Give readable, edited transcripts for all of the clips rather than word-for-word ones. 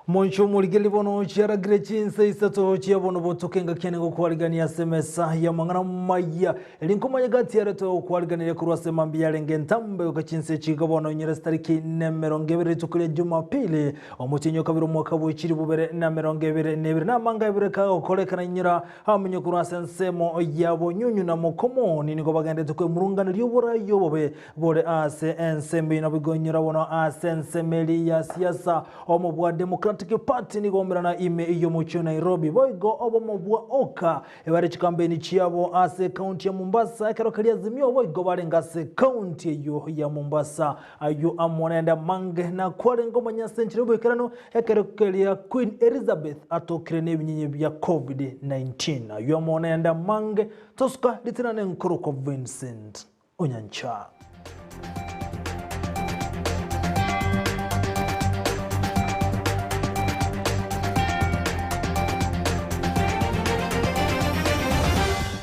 Omonche omorigereria bono chiaragire chinsa isato chia bono botuko engaki ane gokwarigania ase emesa y'amang'ana maya. Eri nkomanya gati yaretwe gokwariganiria korwa ase mambia yarenge entambe goika chinsa echi iga bono inyore chitariki nemerongo ebere rituko ria Jumapili omotienyi o kabere omwaka bwe chilifu bibere na emerongo ebere na ebere. Namanga ebere kagokorekana inyora abamenyi korwa ase ensemo ya Bonyunyu na Mokomoni nigo bagenderete kwemurunganeria oborai obobe Bore ase ensemo eyio naboigo inyora bono ase ensemo eria ya siasa obomo bwa Democratic Party nigo bomerana ime y'omochie o Nairobi boigo obomo bwa Oka ebare chikampeni chiabo ase ekaunti ya Mombasa ekero keria Azimio boigo barenge ase ekaunti eyio ya Mombasa ayio amo naende amange nakwarenge omanye ase enchera y'oboikeranu ekero keria Queen Elizabeth atokire nebinyinyi bia Covid-19 ayio amo naende amange tosuka ritinane nkorokwa Vincent Onyancha.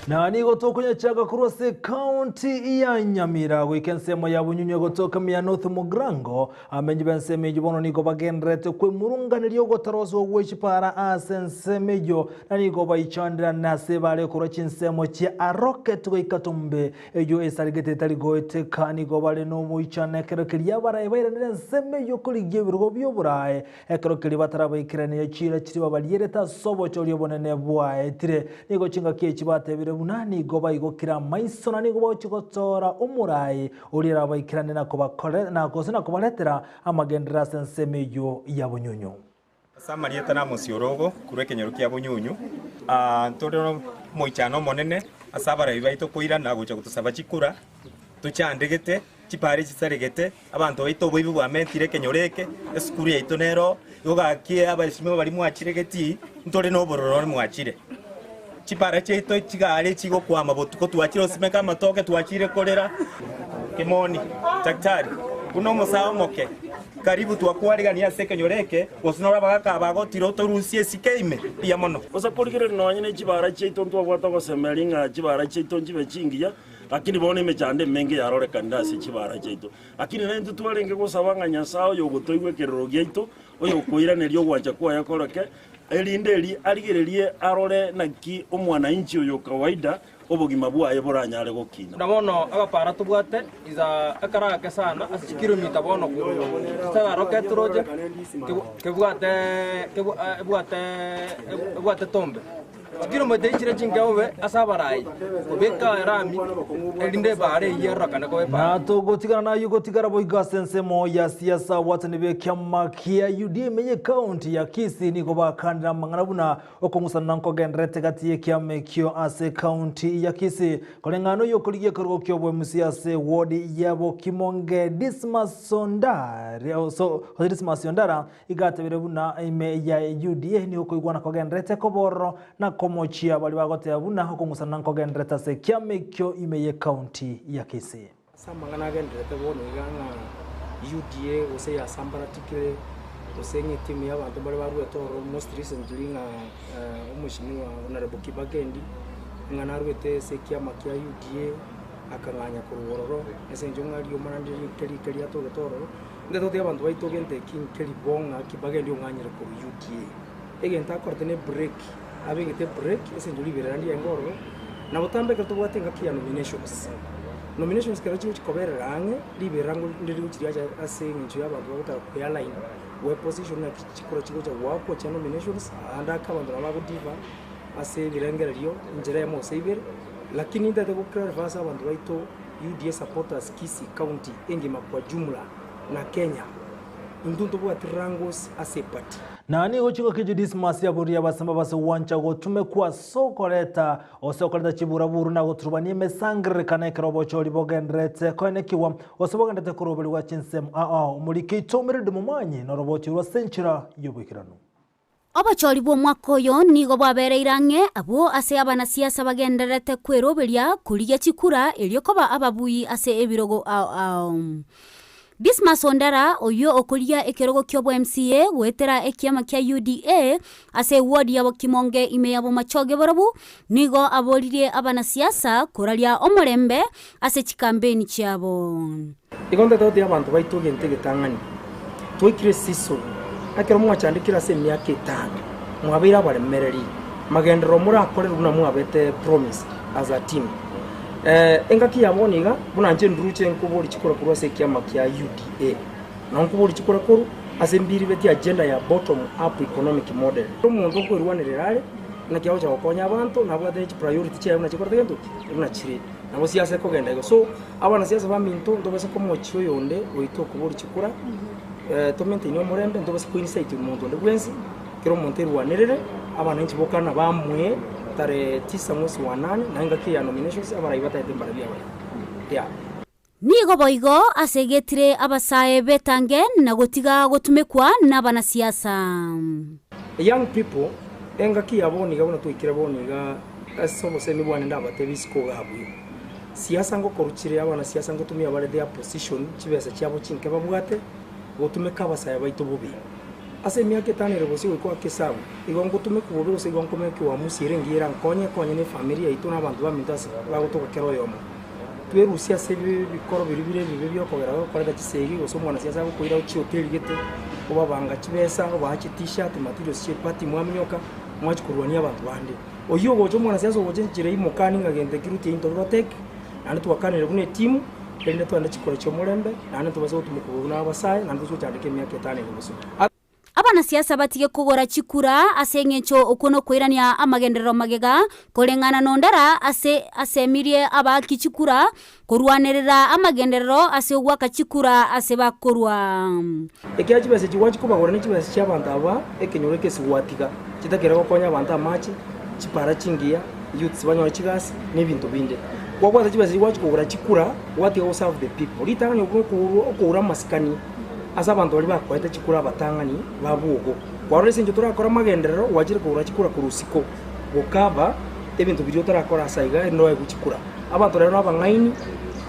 Na nigo tokonyachaka korwa ase ekaunti ya Nyamira goika ensemo ya Bunyunyu egotoka mia North Mugirango. Amenyi b'ensemo eyio bono nigo bagendererete kwemurunganeria ogotaroswa gwe chipara ase ensemo eyio, na nigo baichanderane ase bare korwa chinsemo chia Aroket goika Tumbe. Eyio esarigete etari goeteka, nigo bare nomoichano ekero keria abaraai bairanire ensemo eyio korigia ebirogo bi'oboraai, ekero keria batarabaikerania chiira chiria babarierete ase obochori obonene bwaetire. Nigo chingaki echi batebire buna nigo baigokire amaiso na nigo bagochia gotoora omoraai oria arabaikeranie na kobakore na gose na kobaretera amagenderero ase ensemo eyio ya bonyunyu. Ase amarieta namosiorogo korwa ekenyoro kia Bonyunyu, ntore nomoichano omonene ase abarai baito koirana gocha gotosaba chikura, tochandegete, chipara chisaregete, abanto baito oboibi bwamentire ekenyoro eke, esukuru yaito nero, igo gaki abaesimwa baria mwachire getii, ntore nobororo mwachire. Chipara chiaito chigare chigokwama botuko, twachire gosimeka amatoke, twachire korera. Kimoni, Daktari, buna omosae omoke, karibu twakwarigania ase ekenyoro eke, gose noro abagaka aba agotira otorusie esike ime, mbuya mono. Gose korigereria nonya ne chibara chiaito ntwabwate ogosemeria ng'a chibara chiaito nchibe chingiya, lakini bono emechando emenge yarorekanire ase chibara chiaito. Lakini naintwe twarenge gosaba ng'a Nyasae oyo ogotoigwa ekerero giaito, oyokoiraneria ogwancha kwaye koreke, Erinde eri arigererie arore naki omwananchi oyo o kawaida obogima bwaye boranyare gokina. Na bono agapara tobwate iza ekero ake sana ase chikilomita bono korwa chitararoke toroche kebwate ebwate ebwate tombe. Chikilomita echi chire chinke bobe ase abarai kobeka erami erinde ebara eyio erorekane koba ebara. Na togotigana nayio gotigara boigo ase ensemo ya siasa abwatani b'ekiama kia UDA ime y'ecounty ya Kisii nigo bakanire amang'ana buna okong'usana nkogendererete gati y'ekiama ekio ase ecounty ya Kisii koreng'ana noyio okorigia ekerogo ki'oboemusi ase ward ya Bokimonge Dismas Ondari so Dismas Ondara Iga atebire buna ime ya UDA nigo okoigwana kogendererete koba ororo na komochia baria bagoteba buna okong'usana nkogendererete ase ekiama ekio ime y'ecounty ya Kisii. Ase amang'ana agendererete bono iga ng'a UDA gose yasambaratikire gose ng'a etimu ya abanto mbare baruete ororo most recently ng'a omweshimiwa Honourable Kibagendi ng'a naruete ase ekiama kia UDA akang'anya korwa ororo ase eng'encho ng'a riomana ndire rike rike riatogete ororo. Intwe totebe abanto baito gento eki nkeri bo ng'aki bagende ong'anyere korwa UDA. Egento akorete ne break, abegete break ase eng'encho riberera ndiaenge ororo, na botambe ekero tobwate engaki ya nominations. Nominations ekero chigochi koberera ang'e, riberera ngo ndiri rigochi riacha ase eng'encho ya abanto bagotaka koealign gwe position ng'aki chikura chigocha goakwa chia nominations, naende ake abanto nabo bagodiffer ase ebirengererio enchera eyemo gose ibere, lakini ntagete go clarify ase abanto baito. UDA supporters Kisii county engima kwa jumla na Kenya intwe ntobwati wrangles ase eparty. Na nigo chingaki Dismas yaboria abasamba base gwancha gotumekwa ase okoreta ase okoreta chiburaburu na goturubania emesangererekano ekero obochori bogendererete koenekigwa gose bogendererete koroberigwa chinsemo ao. Omoriki oito Mildred Momanyi noroboti orwo ase enchera y'oboikeranu. Obochori bw'omwaka oyo nigo bwabereire ang'e abwo ase abanasiasa bagendererete kweroberia korigia chikura erio koba ababui ase ebirogo ao ao. Dismas Ondara oyio okorigia ekerogo ki'obo-MCA goetera ekiama kia UDA ase eward ya Bokimonge ime ya Bomachoge Borabu nigo aboririe abanasiasa koraria omorembe ase chikambeni chiabo. Igo ntete gotebia abanto baito egento egetang'ani, twaikire season. Ekero mwachandekire ase emiaka etano, mwabeire abaremereri, magenderero morakorerwe buna mwabete promised as a team. Engaki ya bono iga, buna inche nduche nkoboria chikura korwa ase ekiama kia UDA, nabo nkoboria chikura korwa ase mbiribeti agenda ya bottom up economic model. Omonto okoerwanerera are, naki agocha gokonya abanto, nabwate ne chipriority chiaye buna chikorete gento ki? Buna chire. Nabo siasa ekogenda igo. So, abanasiasa baminto ntobase komochia oyonde oito okoboria chikura, to maintain omorembe, ntobase ko incite omonto onde bwensi, kera omonto erwanerere, abananchi bokana bamwee tarehe tisa mwezi wa nane, na engaki ya nominations abarai batagete mbarabwo abaya. Yeah. Nigo boigo asegetire abasae b'etange na gotiga gotumekwa nabanasiasa. Young people, engaki ya bono iga buna twaikire bono iga ase obosemi bwane ndabatebie isiko iga abwo. Siasa ngokorwa chire abanasiasa ngotumia bare their position chibesa chiabo chinke babwate gotumeka abasae baito bobe. Ase emiaka etano ere bosio goika oake esabu, igo ngotumekwa bobe gose igo nkomeka ewamusi ere engiya erankonye ekonye na efamiri yaito na abanto baminto ase bagotoka kera oyomo. Twerusie ase ebikoro biria bire ebibe biokogera gokoreta chisegi gose omwanasiasa agokoira ochie hoteli gete, obabanga chibesa, obaa chitishati, materials chia eparty mwaminyoka, mwachia korwania abanto bande. Oyio ogocha omwanasiasa ogocha enchera imokani ng'a gento eki ruti yaito rotek, naende twakanire buna etimu, erinde twende chikura chi'omorembe, naende tobase gotumokigwa buna abasae, naende toche gochandeka emiaka etano ere bosio. Abanasiasa batige kogora chikura ase engencho okwo nokoirania amagenderero magega, koreng'ana nondara ase asemirie abaaki chikura korwanerera amagenderero ase ogoaka chikura ase bakorwa. Ekiagera chibesa echi gwachia kobagora nechibesa chi'abanto aba ekenyoro ekesi gwatiga, chitakere gokonya abanto amache, chipara chingiya, youths banyore chigasi, na ebinto binde. Kwabwata chibesa echi gwachia kogora chikura, gwatiga go serve the people. Ritang'ani okwo nokourwa okoura amasikani ase abanto baria bakoete chikura abatang'ani babwo ogo. Kwarora ase eng'encho torakore amagenderero, gwachire kogora chikura korwa isiko, gokaba ebinto biria otarakora ase aiga erinde oegwe chikura. Abanto rero nabang'aini,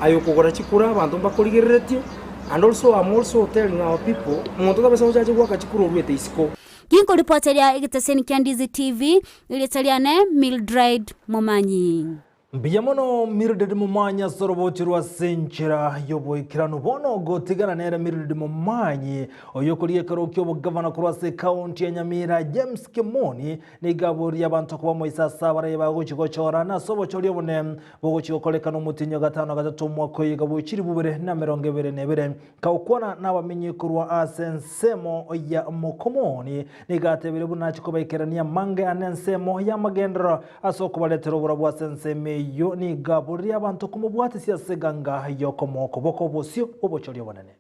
aye okogora chikura abanto mbakorigereretie, and also am also telling our people, omonto tabasa gocha ache goaka chikura oruete isiko. Ginkoripoteria egeteseni kia Ndizi TV, erieta riane Mildred Momanyi. Mbuya mono Mildred Momanyi ase orobochi rwa ase enchera y'oboikeranu. Bono gotigana nere Mildred Momanyi oyokorigia ekerogo ki'obogavana korwa ase ekaunti ya Nyamira James Kimoni Nigo aboria abanto koba moiso ase abarai bagochia gochora, na ase obochori obonene bogochia gokorekana omotienyi o gatano na gatato omwaka oyo iga bwe chilifu bibere na emerongo ebere na ebere. Kagokwana nabamenyi korwa ase ensemo ya Mokomoni, nigo atebire buna achia kobaikerania amange ane ensemo y'amagenderero ase okobaretera oborabu ase ensemo eyio. Nigo aboririe abanto komobwatisia ase eganga y'okomoa okoboko obosio bw'obochori obonene.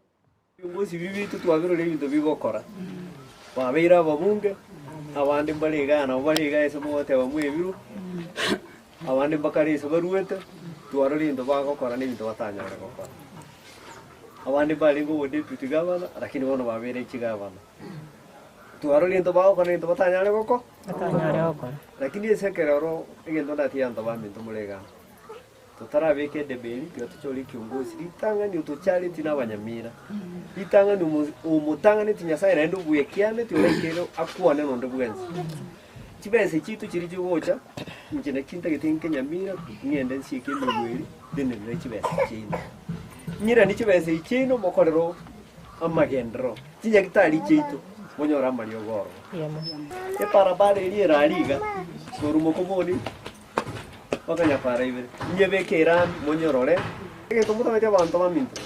Ebiongozi biria biaito twabirora ebinto bigokora, babeire ababunge, abande mbare igaa nabo bare igaa ase mogoteba mwebirwe, abande mbakare ase baruete, twarora ebinto bagokora na ebinto batanyare gokora. Abande mbarenge obodeputy governor, lakini bono babeire chigavana. Twarora ebinto bagokora na ebinto batanyare goko lakini ase ekerero egento ndatige abanto baminto more igaa. Totarabeka edebe eri, tiga tochore ekiongosi ritang'ani otochareti na abanyamira, ritang'ani omo omotang'aneti Nyasaye naende obwekianeti oraikere akwane nonde bwensi. Chibesa chiaito chiria chigocha, inche naki ntagete nke Nyamira, ng'ende nsieke emegwe eria, ntenenere chibesa chiaino. Ng'iranie chibesa echi chiaino mokorere amagenderero, chinyagitari chiaito, monyore amariogo ororo. Ebarabara eria erare iga, korwa Mokomoni. Bakanyakora ibere, Inyebeke erami, monyorore. Egento motameti abanto baminto,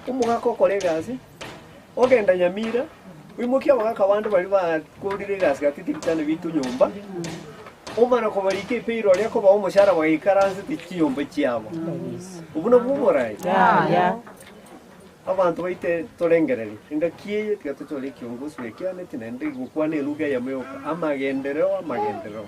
omogaka okora egasi, ogenda Nyamira, oimokie abagaka bande baria bakorire egasi gati ebichani biaito nyomba, omana kobarika epeiro aria kobaa omoshahara bagaikaransete chinyomba chiabo. Obwo nabwo oborai? Abanto baito torengererie, engaki eye tiga tochore ekiongosi bw'ekianeti naende gokwana eluga eyemo yoka, amagenderero, amagenderero.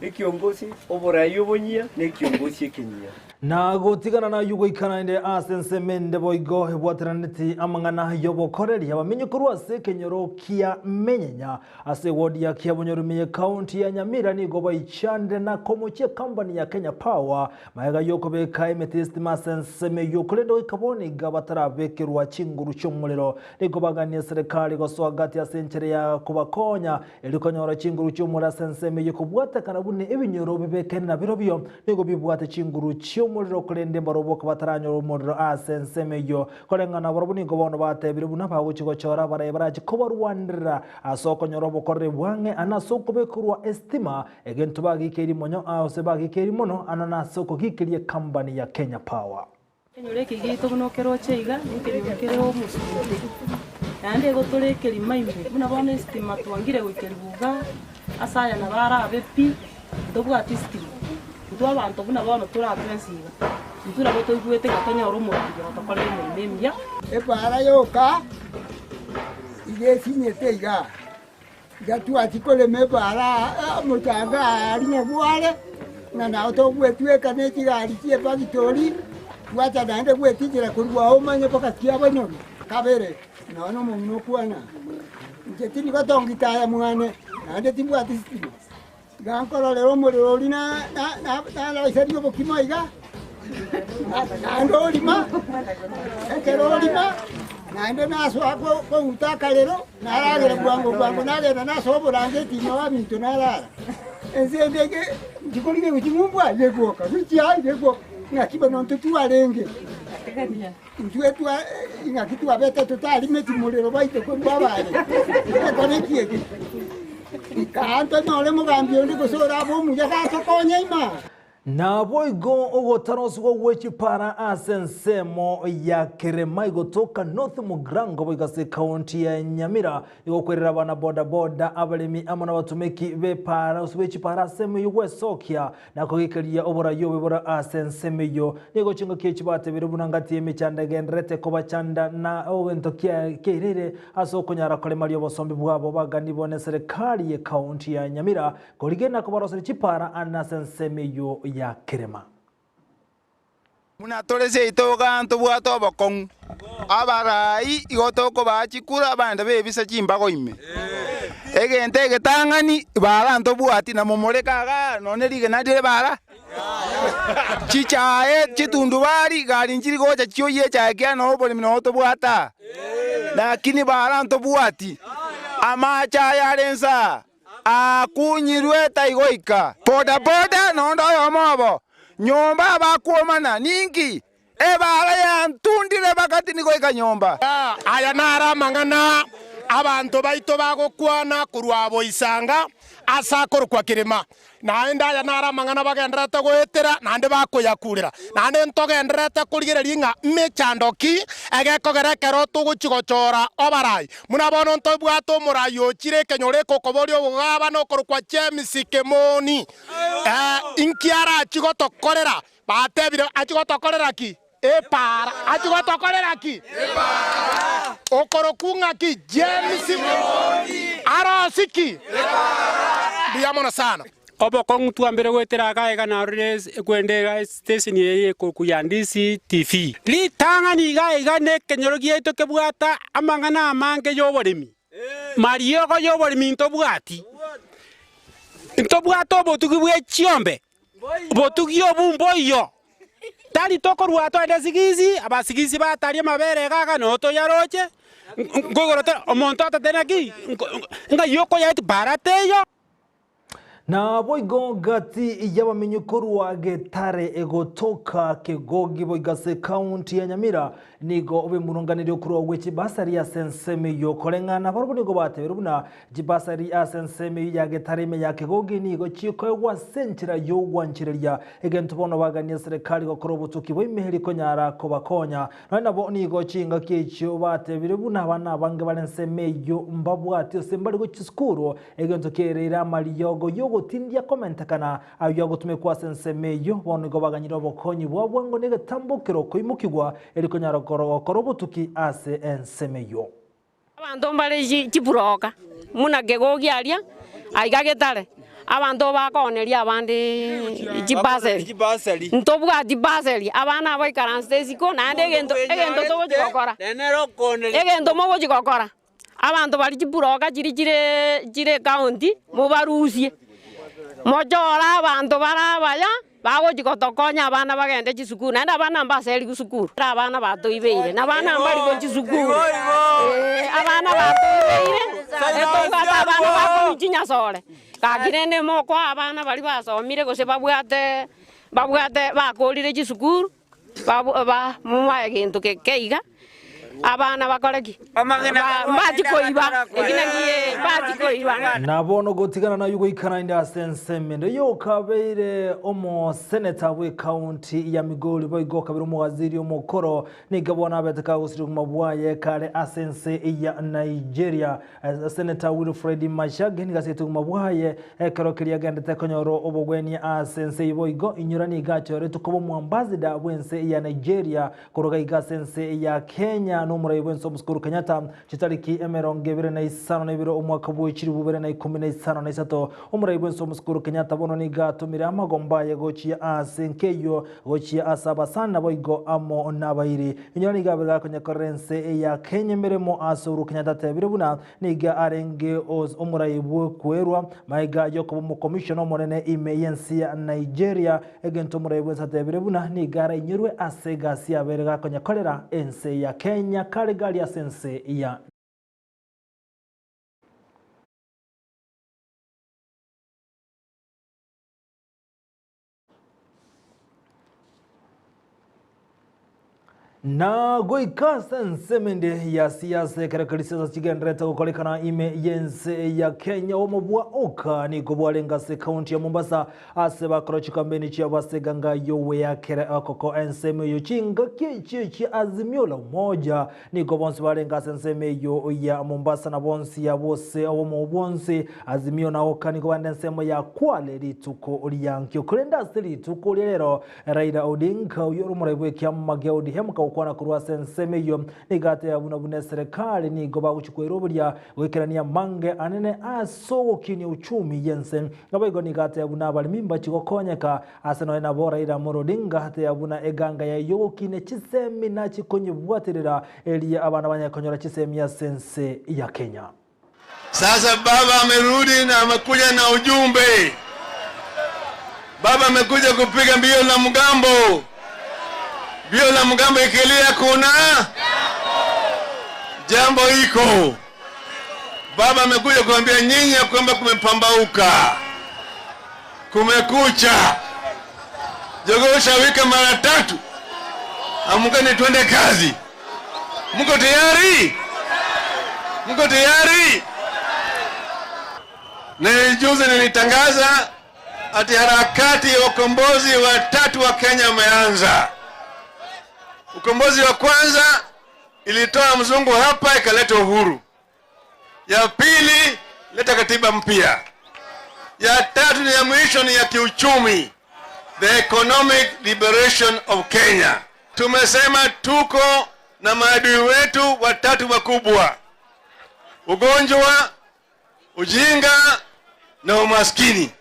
Ekiongosi, oborai obonyia, na ekiongosi ekenyia. Na gotigana nayio goika naende ase ensemo ende boigo ebwateraneti amang'ana y'obokoreri abamenyi korwa ase ekenyoro kia Menyenya ase ewodi ya Kiabonyoru y'Ekaunti ya Nyamira nigo baichanire na komochia ekampani ya Kenya Power Magega y'okobeka emete y'esitima ase ensemo eyio, korende goika bono iga batarabekerwa chinguru chi'omorero, nigo baganie eserekari gosoa gati ase enchera ya kobakonya, erio konyora chinguru chi'omorero ase ensemo eyio kobwatekana buna ebinyoro bibekaine nabirobio nigo bibwate chinguru chi'omorero. chi'omorero korende mbarobwo bataranyora omorero ase ensemo eyio. Koreng'ana barobwo nigo bono batebire buna bagochia gochora abarai barache kobarwanerera ase okonyora obokoreri bwang'e ane ase okobekerwa estima, egento bagikeiri monyo gose bagikeiri mono ana nase okogikeria ekambani ya Kenya Power. Ekenyoro eke giaito buna okeroche iga, nekenyoro kere omosunte, naende igo tore ekerima ime, buna bono esitima twangire goikerigwa igaa, ase aya nabo arabe pi, ntobwati esitima. Intwe abanto buna bono tore aa twensi iga, intwe nabo toigwete ng'a tonyore omoruoti ogotokorera emeremo emiya. Epaara yoka iga esinyete igaa, iga twachia korema epaara aa omochanga aa aria nyagware, ng'a nao togwetweka ne chigari chie efactory, twacha naende gwetichera korwa ao omanye mpaka kiabanyoni. Kabere, nonya na omong'ina okwana, inche tindi gotongi taya mwane, naende timbwati sitima. Iga nkororera omorero oria naroiserie obokima iga, naende orima, ekero orima, naende nasoa kouta akarero, naragera bwango bwango nagenda nasoa oborangeti ime baminto narara. Ense ende ege nchikorigia gochia ng'umbu aye egwoka, gochia aa egwoka, ng'aki bono intwe twarenge. Intwe twa ing'aki twabete totarimeti morero baito korwa abare, egekone eki eke. Kaa ntonyore mogambi onde gose orabe omuya gatokonye ima. Naboigo ogotarosigwa gwe chipara ase ensemo ya Keremai gotoka North Mugirango boigo ase ekaunti ya Nyamira igo kwerera abana boda boda, abaremi amo nabatumeki b'epara gose be chipara ase ensemo eyio gwesokia na kogikeria oborai obe bore ase ensemo eyio. Nigo chingaki echi batebire buna ngati y'emechando egendererete kobachanda na egento kiairire ase okonyara koremaria obosombi bwabo baganibwe neserekari y'ekaunti ya Nyamira korigena kobaroseria chipara ande ase ensemo eyio ya Kerema. Buna tore seito iga ntobwate obokong'u, abarai igo tokobaa chikura abande bebisa chimbago ime. Egento egetang'ani bara ntobwati na momoreke igaa nonye rigena rire bara, chichae chitundubari gari nchiri gocha chioyie echae ekiagera noo oboremi noo tobwate aa, lakini bara ntobwati, amache aya are nse aa. Aakunyirwe taigoika. Bodaboda nonde oyomo obo, nyomba abakwomana, ninki? Ebaara yantundire bakati nigoika nyomba. Aya naro amang'ana abanto baito bagokwana korwa boisanga ase akorokwa kerima, naende aya naro amang'ana bagendererete goetera, naende bakoyakurera. Naende ntogendererete korigereria ng'a mechando ki egekogera ekero togochia gochora obarai. Buna bono ntobwate omorai ochire ekenyoro eke okoboria obogabana okorokwa James Kemoni, inki arachie gotokorera? Batebire, Achie gotokorera ki? Epaara. Achie gotokorera ki? Epaara. Okorokwa ng'aki? James Kemoni. Arosie ki? Epaara. Mbuya mono sana. Obokong'u twambire goetera iga iga narorire ekwende iga estation eye ekoku ya Ndisi TV. Ritang'ani iga iga na ekenyoro giaito kebwate amang'ana amange y'oboremi. Mariogo y'oboremi ntobwati. Ntobwate obotugi bwe chiombe, obotugi obu mboiyo. Tari tokorua twende sigisi, abasigisi bataria amabere iga iga noo toyaroche, nkoigoro tore omonto atatebe naki, ng'ai okoyaeti bara teiyo. Naboigo gati y'abamenyi korwa Getare egotoka Kegogi boigo ase ekaunti ya Nyamira nigo bemurunganirie okorwa gwe chibasari ase ensemo eyio koreng'ana barobwo nigo bateberwe buna chibasari ase ensemo eyio ya Getare ime ya Kegogi nigo chikoegwa ase enchera y'ogwanchereria egento bono baganie eserekari gokora obotuki bwa ime konyara kobakonya Nonya nabo nigo chingaki echio batebire buna abana abange bare ensemo eyio mbabwati ase mbari gochia chisukuru Egento keereire amariogo y'ogotindia komentekana, ayio agotumekwa ase ensemo eyio, bono igo baganyire obokonyi bwa bwango na egetambokero koimokigwa, erio konyara gokora obotuki ase ensemo eyio. Abanto mbare chiburoka buna kegogi aria aiga getare, abanto bakooneria abande chibaseri, ntobwati baseri, abana aba baikaransete isiko naende egento egento togochi gokora, egento mogochi gokora. Abanto baria chiburoka chiria chire chire ekaunti, mobarusie, mochore abanto bare abaya, bagochia gotokonya abana bagende chisukuru, naende abana mbaserigwe sukuru, abana batoibeire, na abana mbari gochia sukuru, eh, abana batoibeire, etobwate abana bakonywa chinyasore, gaki rende mokoa abana baria basomire gose babwate. Babwate bakorire chisukuru, babu ba mobae gento keke iga, abana bakore ki? Ba mbachie koiba, eki naki ee, mbachie koiba. Na bono gotigana nayio goikana inde ase ensemo ende yokabeire omoseneta bw'ekaunti ya Migori boigo okabere omowaziri omokoro nigo bono abete kagosiria obogima bwaye kare ase ense ya Nigeria. Senator Wilfred Machage nigo asirete obogima bwaye ekero keria agendete konyora obogwenia ase ense eyio boigo inyora nigo achoretwe koba omoambassador bw'ense ya Nigeria Korwa iga ase ense ya Kenya nomorai bw'ense Omosike Uhuru Kenyatta chitariki 25 omwaka bwe 2013 omorai bw'ense Omosike Uhuru Kenyatta bono nigo atomire amagomba aye gochia ase enka eyio gochia ase abasani naboigo amo nabairi. Inyora nigo abere gakonyekorera ense ya Kenya emeremo ase Uhuru Kenyatta atebire buna Nigo arenge omorai bw'okwerwa magega y'okoba omokomishona omonene ime y'ense ya Nigeria, egento omorai bw'ense atebire buna nigo arainyorwe ase egasi yabeire gakonyekorera ense ya Kenya kare gari ase ense ya. Na goika ase ensemo ende ya siasa ekero keria siasa chigendererete gokorekana ime y'ense ya Kenya omobua oka nigo bwarenge ase ekaunti ya Mombasa ase bakora chikampeni chiabo ase eganga y'ogoeakera okoko ensemo eyo chingaki echio chia Azimio la Umoja nigo bonsi barenge ase ensemo eyo ya Mombasa na bonsi abwo ase obomo bwonsi Azimio na Oka nigo baende ensemo ya Kwale rituko ria nkio. Korende ase rituko ria rero, Raila Odinga, oyio ore omorai bw'ekiama gia ODM kagokwana korwa ase ensemo eyio, nigo ateba buna buna eserekari nigo bagochia koeroberia goikerania amange anene ase ogokinia uchumi y'ense. Naboigo nigo ateba buna abaremi mbachie gokonyeka ase nonya nabo Raila Amolo Odinga ateba buna eganga yaye y'ogokinia chisemi nachie konyebwaterera erio abana banyare konyora chisemi ase ense ya Kenya. Sasa baba amerudi na amekuja na ujumbe. Baba amekuja kupiga mbio la mgambo, mbio la mgambo ikilia kuna jambo iko. Baba amekuja kuambia nyinyi ya kwamba kumepambauka, kumekucha. Jogoo shawika mara tatu, amkeni twende kazi. Mko tayari? Mko tayari? Na juzi nilitangaza ati harakati ya ukombozi wa tatu wa Kenya umeanza. Ukombozi wa kwanza ilitoa mzungu hapa ikaleta uhuru. Ya pili leta katiba mpya. Ya tatu ni ya mwisho ni ya kiuchumi, the economic liberation of Kenya. Tumesema tuko na maadui wetu watatu wakubwa: ugonjwa, ujinga na umaskini.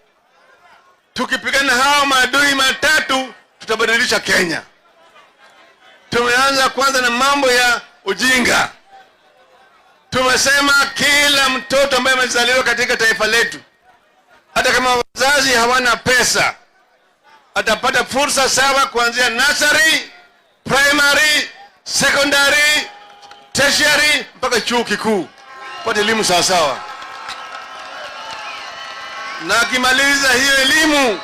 Tukipigana hao maadui matatu, tutabadilisha Kenya. Tumeanza kwanza na mambo ya ujinga. Tumesema kila mtoto ambaye amezaliwa katika taifa letu, hata kama wazazi hawana pesa, atapata fursa sawa kuanzia nursery, primary, secondary, tertiary mpaka chuo kikuu, pate elimu sawasawa. Na akimaliza hiyo elimu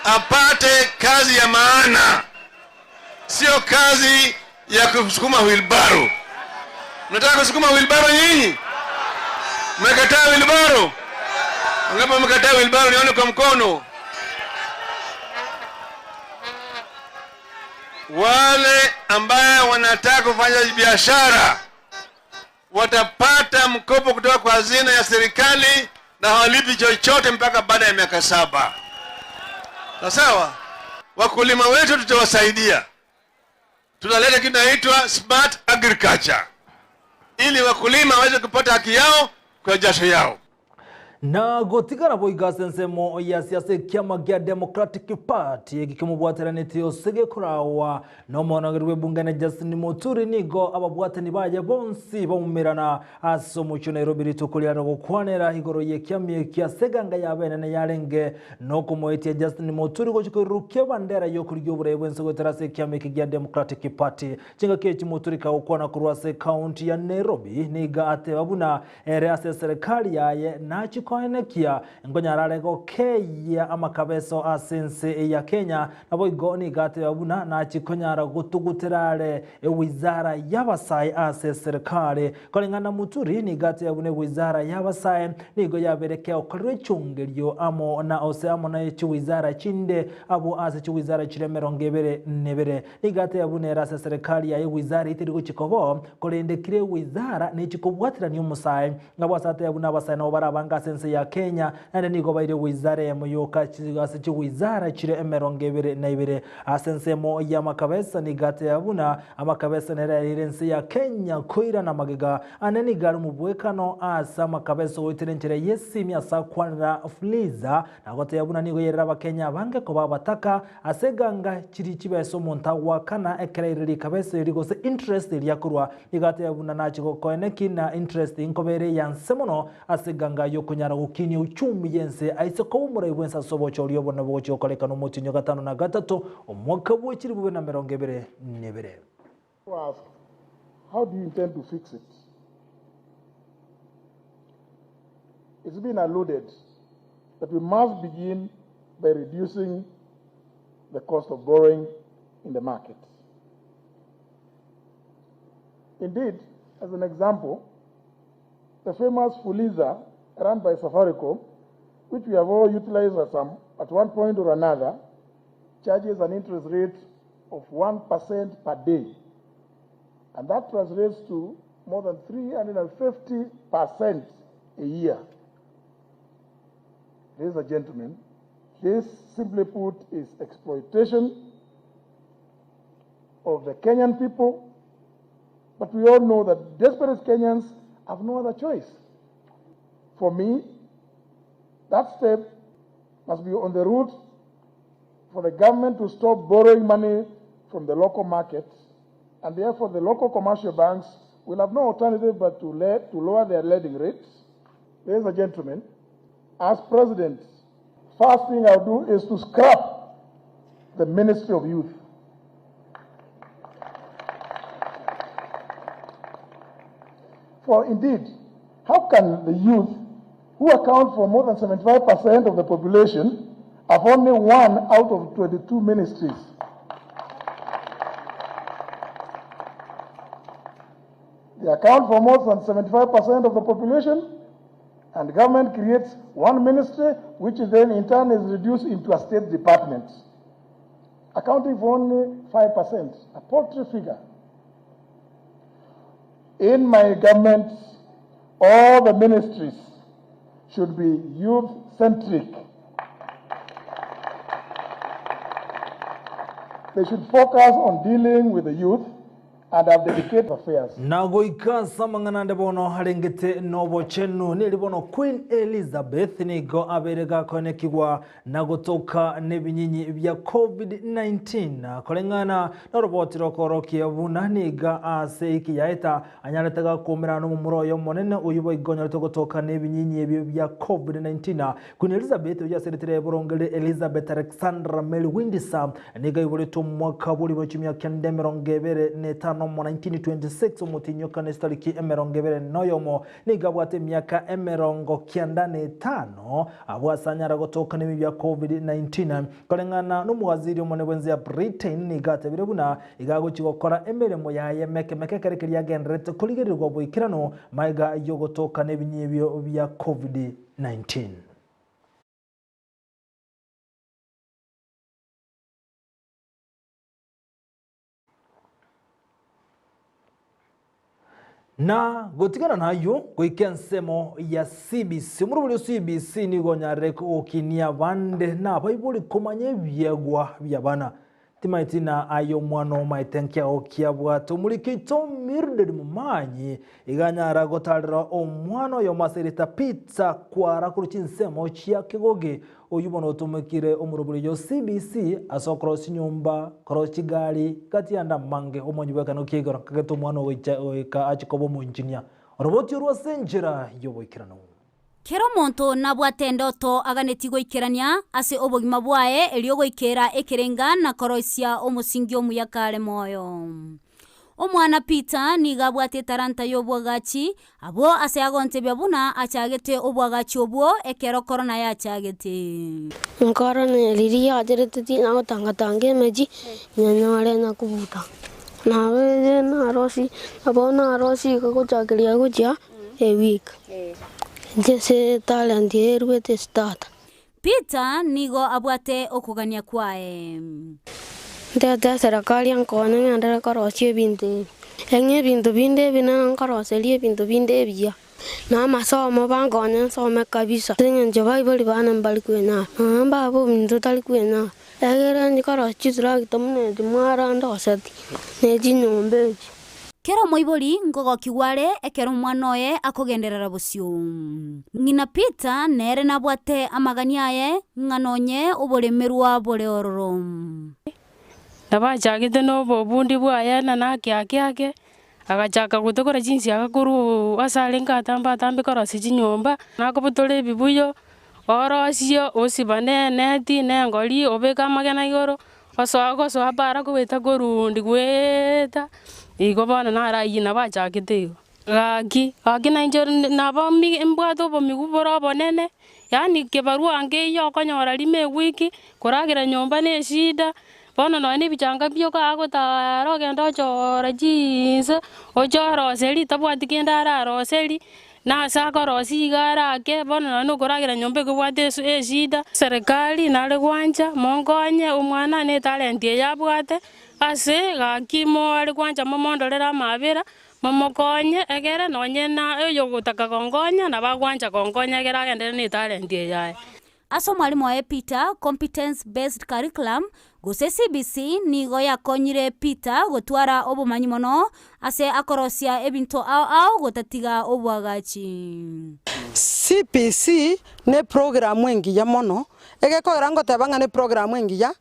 apate kazi ya maana, sio kazi ya kusukuma wheelbarrow. Mnataka kusukuma wheelbarrow nyinyi? Mmekataa wheelbarrow? Ngapi mmekataa wheelbarrow? Nione kwa mkono. Wale ambaye wanataka kufanya biashara watapata mkopo kutoka kwa hazina ya serikali na hawalipi chochote mpaka baada ya miaka saba. Na sawa, wakulima wetu tutawasaidia, tunaleta kitu inaitwa smart agriculture ili wakulima waweze kupata haki yao kwa jasho yao. Na gotigara boigo ase ensemo ya siasa ekiama gia Democratic Party eki kemobwateranetie ase gekorawa nomonogeri bw'ebungane Justin Muturi nigo ababwatani baye bonsi baumerana ase omochie o Nairobi rituko riare gokwanera igoro y'ekiama eki ase eganga yabo enene yarenge nokomoetia Justin Muturi gochia koirurukia ebandera y'okorigia oborai bw'ense goetera ase ekiama eke gia Democratic Party. Chingaki echi Muturi kagokwana korwa ase ekaunti ya Nairobi nigo ateba buna ere ase eserekari yaye nachie. koenekia nkonyara are gokeyia amakabeso ase ense ya Kenya. Naboigo nigo ateba buna nachi konyara gotugutera are ewizara y'abasae ase eserekari. Koreng'ana Muturi nigo ateba buna ewizara y'abasae nigo yabere keokorerwa echungerio amo na ose amo ne chiwizara chinde abwo ase chiwizara chire 21. Nigo ateba buna ere ase eserekari yaye ewizara eteri gochia koboo, korende kera ewizara nechikobwaterania omosae. Nabo ase ateba buna abasae nabo barabange ase ense ya Kenya, naende nigo baire ewizara eyemo yoka ase chiwizara chire 22. Ase ensemo y'amakabesa nigo ateba buna amakabesa nere yareire ense ya Kenya koirana magega ane nigo are omobwekano ase amakabesa ogoetera enchera y'esimi ase akwanera Fuliza na goteba buna nigo yairera abakenya abange koba abataka ase eganga chiri chibesa omonto agoakana ekero airire rikabesa eri gose interest eria akorwa. Nigo ateba buna nache gokoeneki na interest nkoba ere eya nse mono ase eganga y'okonyara gokinia uchumi y'ense aise koba omorai bw'ense ase obochori obonene bogochia gokorekana omotienyi o gatano na gatato omwaka bwe chilifu bibere na emerongo ebere nebere. To ask, how do you intend to fix it? It's been alluded that we must begin by reducing the cost of borrowing in the market. Indeed, as an example, the famous Fuliza run by Safaricom, which we have all utilized at, some, at one point or another, charges an interest rate of 1% per day. And that translates to more than 350% a year. Ladies and gentlemen, this simply put is exploitation of the Kenyan people. But we all know that desperate Kenyans have no other choice. For me, that step must be on the route for the government to stop borrowing money from the local markets, and therefore the local commercial banks will have no alternative but to, let, to lower their lending rates. Ladies and gentlemen, as president, first thing I'll do is to scrap the Ministry of Youth. For indeed, how can the youth, who account for more than 75% of the population, have only one out of 22 ministries? They account for more than 75% of the population, and government creates one ministry, which then in turn is reduced into a state department, accounting for only 5%, a paltry figure. In my government, all the ministries should be youth centric. They should focus on dealing with the youth and have dedicated affairs. Na goika ase amang'ana ande bono arengete nobochenu, neri bono Queen Elizabeth nigo abeire gakoenekigwa na gotoka nebinyinyi bia Covid-19 koreng'ana noroboti rokoorokia buna niga ase eki yaeta anyarete gakoumera nomomura oye omonene oyio boigo onyorete gotoka nebinyinyi ebio bia Covid-19. Queen Elizabeth oyio aseretire borongeri Elizabeth Alexandra Mary Windsor nigo aiboretwe omwaka bw'orimo chimiaka kenda 25 omo 1926 omotienyi o kane chitariki 21 nigo abwate emiaka 95 abwo ase anyara gotoka nemi bia Covid-19. Koreng'ana nomowaziri omone bw'ense ya Britain nigo atebire buna iga agochia gokora emeremo yaye meke meke ekero keria agendererete korigererigwa boikeranu magega yogotoka nebinyibio bia Covid-19. Na gotigana nayio goika ensemo ya CBC. Omorobori o CBC nigo onyarire gokinia abande na abaibori komanya ebiegwa bi'abana. Timaeti na aye omwana omaete nkiao kiabwate omoriki oito Mildred Momanyi iga anyara gotarera omwana oyomo ase erieta Peter Kwara korwa chinsemo chia Kegogi Oyio bono otomekire omorobori oyo CBC ase okorosia chinyomba, korosia chigari, gati y'ande amange, omonyi bw'ekanisa kia igoro, akageta omwana ogoicha goika ache koba omoinjinia. Oroboti orwo ase enchera y'oboikeranu. Kera omonto nabwate endoto aganetie goikerania ase obogima bwaye erio goikera ekerenga na koroisia omosingi omuya kare moyo. Omwana Peter nigo abwate etaranta y'obwagachi, abwo ase agontebia buna achagete obwagachi obwo ekero korona yachagete. Nkorora riria yacherete tina gotanga-tanga emechie, nyanyore nyakobuta. Nabeire narosie, nabo narosie iga gochakeria gochia eweek. Inche ase etalent eye eruete ase tata. Peter nigo abwate okogania kwaye. Ntete eserekari enkonye ng'enderere korosia ebinto ebi, eng'e ebinto binde ebinene nkoroseria ebinto binde ebiya, na amasomo bankonye nsome kabisa, ase eng'encho baibori bane mbari kwenyara, nonya mbaba ominto tari kwenyara, egere inche korosia chitractor buna echi mwara ndoseti, ne chinyomba echi. Kera omoibori nkogokigwa are ekero omwana oye akogenderera bosio. Ng'ina Peter nere nabwate amagani aye ng'a nonye oboremerwa bore ororo. Nabachagete nobobundi bwaye na nake ake ake, agachaka gotokora chinsiaga korwa ase arenge atambe atambe korosia chinyomba, nakobutora ebibuyo, orosie osiba ne eneti na engori obeke amagena igoro, Osoa gosoa para kogoeta korundi goeta, igo bono narayie nabo achakete igo. Gaki, gaki nainche nabo mbwate obomigu bore obonene, yaani kebarua nkeiyo okonyora rimo ewiki, koragera nyomba na eshida, bono nonye na ebichanga bioka agotara ogende ochore chinse, oche oroseri tabwati kende araroseri. Na ase akorosia iga arake, bono nonya nokoragera nyomba ekobwate eshida. Serikali nare gwancha, monkonye omwana ne etalenti eye abwate, ase gaki more gwancha momondorere amabera, momokonye egere nonye na oyogotaka gonkonya nabo agwancha gonkonya egere agenderere ne etalenti eye yaye. Ase omwalimu oye Peter, Competence Based Curriculum, gose CBC, nigo yakonyire Peter gotwara obomanyi mono ase akorosia ebinto ao ao gotatiga oboagachi. CBC neprogramu engiya mono, egekogera ngoteba ng'a neprogramu engiya,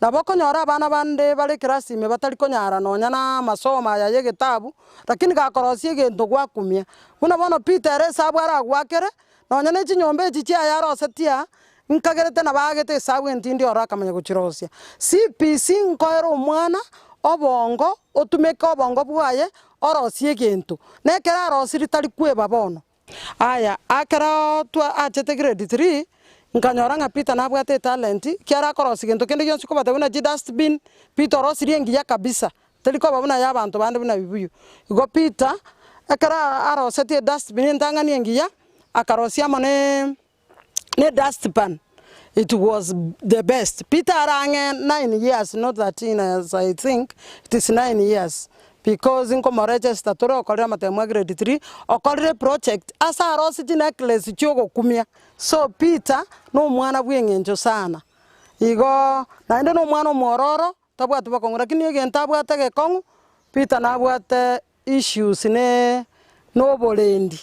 nabo okonyora abana bande bare ekerasi ime batari konyara nonya na amasomo aya ya egetabu, lakini gakorosia egento gwakumia. Buna bono Peter ere esabu aragwakere, Nonya ne chinyomba echi chiaye arosetie aa, nkagerete nabo aagete esabu entindi oro akamanya gochirosia. CPC nkoera omwana obongo otumeke obongo bwaye orosie egento, na ekero arosirie tari kweba bono. Aya, ekero twa achete grade three, nkanyora ng'a Peter nabwate etalent, ekiagera akorosia gento kende gionsi kobata buna chidustbin, Peter orosirie engiya kabisa, teri koba buna ya abanto bande buna bibuyu. Igo Peter, ekero arosetie edustbin entang'ani engiya, akarosia amo ne nedustpan, it was the best. Peter are ang'e nine years not 13 as I think, it is nine years because nkomoregister tore okorire amatemo a grade three, okorire eproject ase arosie chinecklace chiogokumia. So Peter, na omwana bweng'encho sana, igo naende na omwana omwororo, Tabwati bokong'u, lakini egento abwate egekong'u, Peter nabwate issues ne noborendi.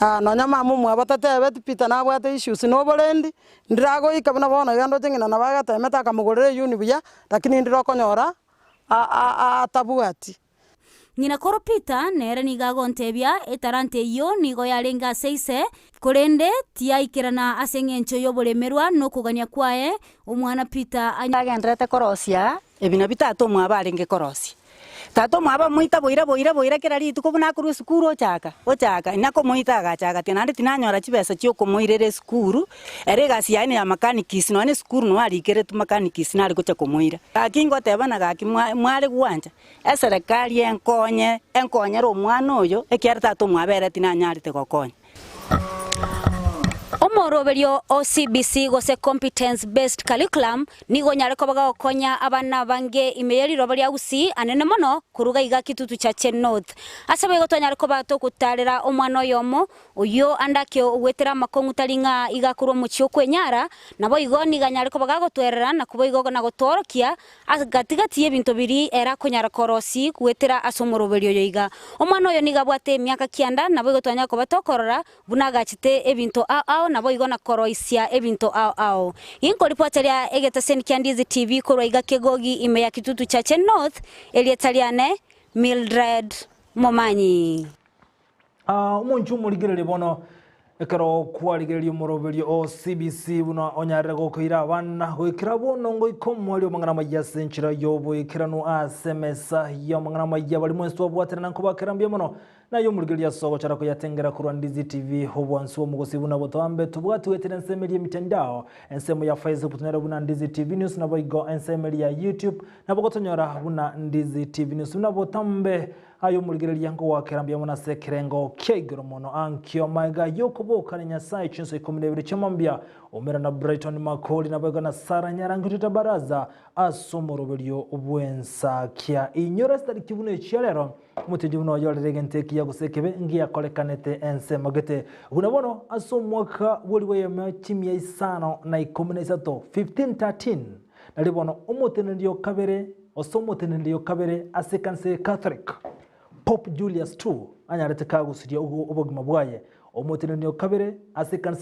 Nonya mama omwabo atatebeti Peter nabwate issues na oborendi, ndiragoika buna bono iga ndoche ng'ina nabo agatemete akamogorera eyuni buya, lakini ndire okonyora atabwati. Ng'ina koro Peter nere nigo agontebia etalanta eyio nigo yarenge ase ise, korende tiyaikerana ase engencho y'oboremerwa na okogania kwaye, omwana Peter anya. Agendererete korosia ebi nabio tata omwabo arenge korosia. Tata omwabo amoita boira boira boira kera rituko buna akorwa esukuru ochaka ochaka inakomoita agacha agatia naende tinanyora chibesa chiokomoirera esukuru, ere egasi yaye neya mechanics nonya na esukuru noo arikeretwe mechanics nare gocha komoira. Gaki ngotebana gaki mwa mware gwancha. Eserekari enkonye, enkonyere omwana oyo, ekiagera tata omwabo ere tinanyarete gokonya. Omoroberio o CBC gose Competence Based Curriculum nigo onyare koba gokonya abana abange ime ye riroba ria Gusii anene mono koruga iga Kitutu Chache North. Ase boigo twanyare koba togotarera omwana oyomo oyio ande ake ogwetera amakong'u tari ng'a iga akorwa omochie okwenyara, naboigo nigo anyare koba gagotwerera na koboigo na gotworokia Ase gati-gati y'ebinto biria ere akonyara korosia goetera ase omoroberio oyo iga. Omwana oyo nigo abwate emiaka kianda, naboigo twanyara koba tokorora buna agachete ebinto ao ao naboigo na koroisia ebinto ao ao. Ginkoripota ria egetaseni kia Ndizi TV korwa iga Kegogi ime ya Kitutu Chache North, erieta riane Mildred Momanyi. Omonche omorigererie bono. Ekero kwarigereria omoroberio o CBC buna onyarire gokoira abana goikera bono ngoika omweri omang'ana amaya ase enchera y'oboikeranu ase emesa y'amang'ana amaya bari mwensi twabwaterana nkobakera mbuya mono naye omorigereria ase ogochara koyatengera korwa Ndizi TV obwansu bw'omogosi buna botoambe tobwati goetera ensemo eria emitandao ensemo ya Facebook tonyore buna Ndizi TV News naboigo ensemo eria ya YouTube nabo gotonyora buna Ndizi TV News buna botambe Aye omorigereria nkogoakera mbuya mono ase ekerengo kia igoro mono. Ankio magega y'okoboka na Nyasae chinsa ikomi na ibere chia mambia, umera na Brighton Makori naboigo na Sarah Nyarangi Twitter Baraza ase omoroberio bw'ensakia. Inyora chitariki buna echia rero, omotienyi buna oyorire egento ekiya gose ekebe ngiakorekanete ensemo gete. Buna bono ase omwaka bw'eribu eyemo chimia isano na ikomi na isato, 1513, nario bono omoteneneri o kabere Ase omoteneneri o kabere ase ekanisa ye Catholic, Pope Julius ii anyarete kagosuria obogima bwaye. Omoteneneri o kabere ase ekanisa.